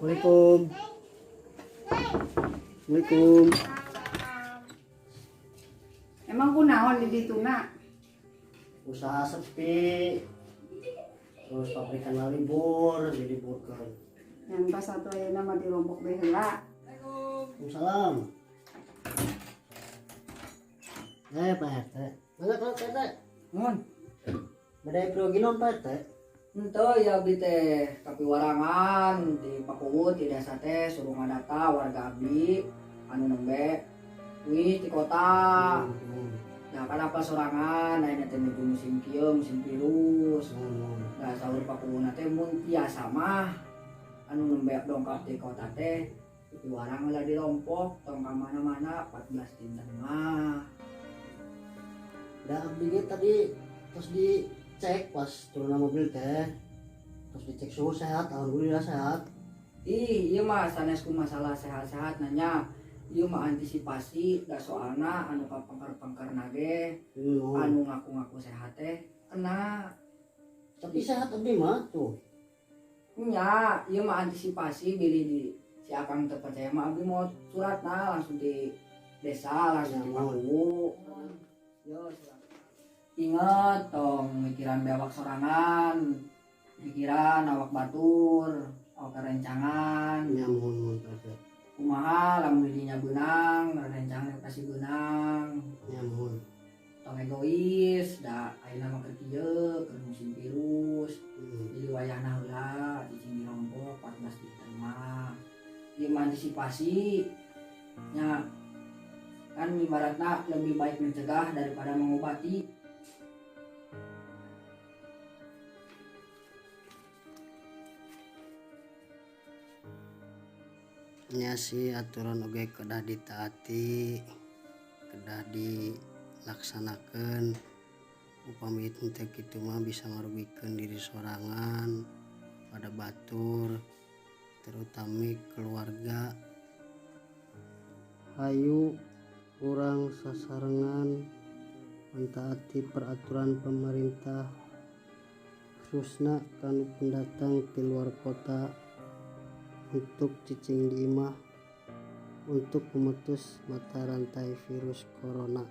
Assalamualaikum. Assalamualaikum. Emang kunaon di dituna? Usaha sepi. Terus pabrikan libur, diliburkan. Yang pas satu ayeuna mah di Lombok bae heula. Waalaikumsalam. Pak RT. Mangga Pak RT. Mun. Beda prioginon Pak RT. Henteu ya abdi teh kapiwarangan di Pakuwut di desa teh suruh ngadata warga abdi anu nembe wih di kota. Nah kan apa sorangan ayeuna teh nuju musim kieu musim virus. Nah saur Pakuwutna teh mun tiasa mah anu nembe dongkap di kota teh piwarang lah di Lompok tong ka mana-mana 14 dinten mah. Da abdi ge tadi terus dicek pas turun mobil teh. Terus dicek suhu sehat, alhamdulillah sehat. Ih, ieu mah sanes ku masalah sehat-sehat nanya. Ieu mah antisipasi da soalna anu kapengker-pengkerna ge anu ngaku-ngaku sehat teh kena. Tapi sehat abdi mah tuh. Nya, ieu mah antisipasi bilih di si Akang teu percaya mah abdi mau suratna langsung di desa, langsung di Pakuwu. Yo, silakan. Ingat tong mikiran bewak sorangan, mikiran awak batur, awak rencangan. Ya, mohon, mohon, Pak RT. Kumaha lamun didinya beunang, rencangan pasti beunang. Ya, mohon. Tong egois, da ayeuna mah keur kieu, keur musim virus. Jadi wayahna heula cicing di Lombok 14 dinten mah. Ieu mah antisipasi nya kan ibaratna lebih baik mencegah daripada mengobati. Nya sih aturan oge kedah ditaati, kedah dilaksanakeun. Upami teu kitu mah bisa ngarugikeun diri sorangan pada batur, terutami keluarga. Hayu urang sasarengan mentaati peraturan pemerintah, khususna kanu pendatang ti luar kota untuk cicing di imah untuk memutus mata rantai virus corona.